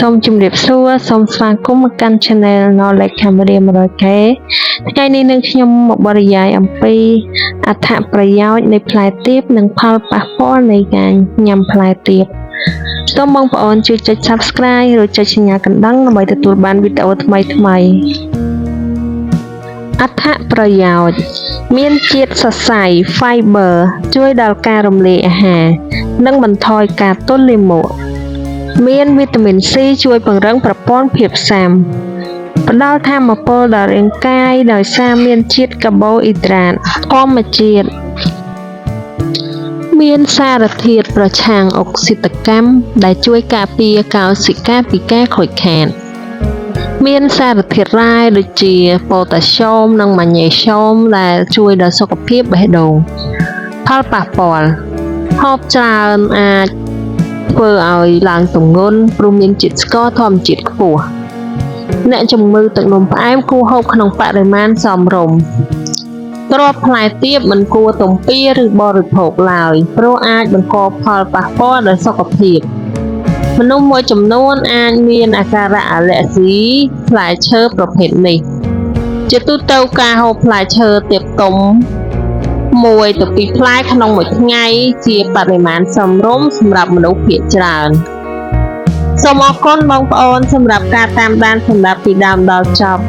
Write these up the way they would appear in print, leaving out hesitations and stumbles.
សូមជម្រាបសួរសូមស្វាគមន៍មកកាន់ Channel Knowledge Cambodia 100K ថ្ងៃនេះនឹងខ្ញុំមកបរិយាយអំពីអត្ថប្រយោជន៍នៃផ្លែទៀបនិងផលប៉ះពាល់នៃការញ៉ាំផ្លែទៀបសូមបងប្អូនជួយចុច Subscribe ឬចុចសញ្ញាកណ្ដឹងដើម្បីទទួលបានវីដេអូថ្មីៗអត្ថប្រយោជន៍មានជាតិសរសៃ Fiber ជួយដល់ការរំលាយអាហារ និងបន្ថយការទល់លាមក មានវីតាមីន C ជួយពង្រឹងប្រព័ន្ធភាពស៊ាំផ្ដល់ថាមពលដល់រាងកាយដោយសារមានជាតិកាបូអ៊ីដ្រាតធម្មជាតិមានសារធាតុប្រឆាំងអុកស៊ីតកម្មដែលជួយការពារកោសិកាពីការខូចខាត មានសារធាតុរ៉ែដូចជាប៉ូតាស្យូមនិងម៉ាញ៉េស្យូមដែលជួយដល់សុខភាពបេះដូង ផលប៉ះពាល់ហូបច្រើនអាចធ្វើឲ្យឡើងទម្ងន់ព្រោះមានជាតិស្ករធម្មជាតិខ្ពស់អ្នកជំងឺទឹកនោមផ្អែមគួរហូបក្នុងបរិមាណសមរម្យគ្រាប់ផ្លែទៀបមិនគួរទំពាឬបរិភោគឡើយព្រោះអាចបង្កផលប៉ះពាល់ដល់សុខភាពមនុស្សមួយចំនួនអាចមានអាការៈអាឡែស៊ីផ្លែឈើប្រភេទនេះជាទូទៅការហូបផ្លែឈើទៀបទុំ1ទៅ2ផ្លែក្នុងមួយថ្ងៃជាបរិមាណសមរម្យសម្រាប់មនុស្សភាគច្រើនសូមអរគុណបងប្អូនសម្រាប់ការតាមដានសម្រាប់ពីដើមដល់ចប់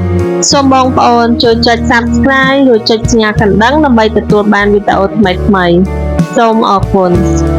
សូមបងប្អូនជួយចុច Subscribe ឬចុចសញ្ញាកណ្ដឹងដើម្បីទទួលបានវីដេអូថ្មីៗសូមអរគុណ។